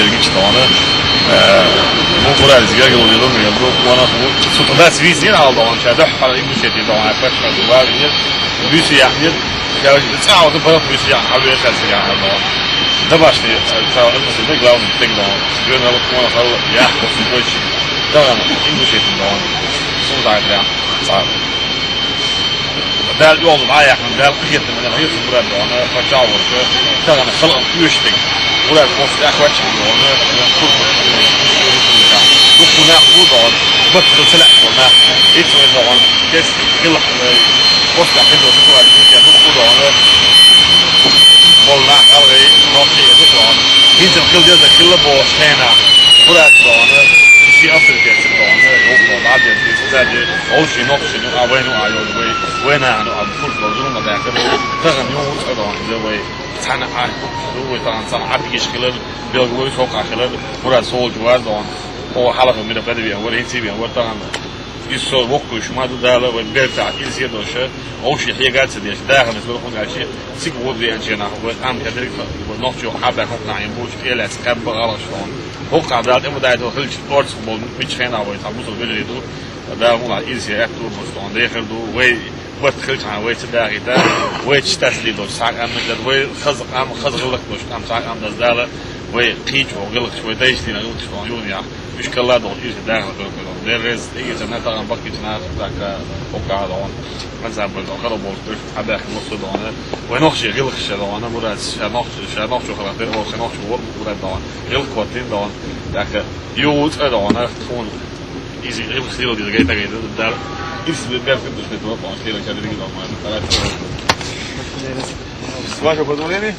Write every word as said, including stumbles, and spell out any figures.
Гичтона. Бу Мурад зига гылды, дон гылды. Вона бу сутда свизи алды он ша. Да, хала Ингушетия дон, а пачка дон. Ва, нет. Буси яхнет. Я, цао да бара буси я, а ве ша сига дон. Да башни, цао да буси да главный тек дон. Гёна лук вона хала, я, косу больше. Да, Ингушетия дон. Суда, да. Цао. Дал ёлду, аяхын, дал кыйытты, мен кыйытты Мурад дон, пача болчу. Таганы хылын үштик. Мурад болсу, ахвачын дон, курку. Духуна бу дон, быт кылсыла дон. Ит сой дон, кес кылык, э, оска кылды, кылды, кылды, духу дон. Болна, алгы, нокти, духу дон. Инсен кылды да, кылы болчу, тена. Мурад дон, иши асыр кеси дон, ёк дон, адем, кеси, сади. Ол ши, нокти, ну, а вену, а ёл, вей, вена, ну, а курс, дон, зума, да, кылы. Таган, ну, дон, да, вей. Цана, а, вей, таган, цана, а, бигиш кылы, бел, вей, сока кылы, Мурад сол жуа дон. О, халакы, мира, беди, вей, вей, инси, вей, вей, таган. Иссо вокку шумаду дала ва берта илсе доша. Оуши хиягатса деш. Дахана сбер хун гачи. Сик вод ве анчена. Ва ам кадрик ва нохчо хаба хокна им буч элас кабба галаш тон. Хокка дал эмо дайто хилч орц бол мич хена ва табусо беледу. Да мула илсе акту бостон. Дехерду вей бат хилч ан вей цидагита. Вей читасли дош сак ам мигдад вей хаз ам хаз гылык дош ам сак ам даз дала. Вей кич о гылык вей дайсти на гылык тон юния. Үш калла дон, ирсе дагы дон. Деррес, эги сана таган бакки чына, так, окка дон. Маза бу дон, хара бол, хабах мусу дон. Вай нохши, гылык ша дон, Мурад, ша нохши, ша нохши хара, дер ол, ша нохши вор, Мурад дон. Гылык ватин дон. Так, юут дон, тун. Изи гылык сил диз гайта гайта дар. Ирсе бер кыдыш бет дон, шкера чадыр дон. Ваше позволение?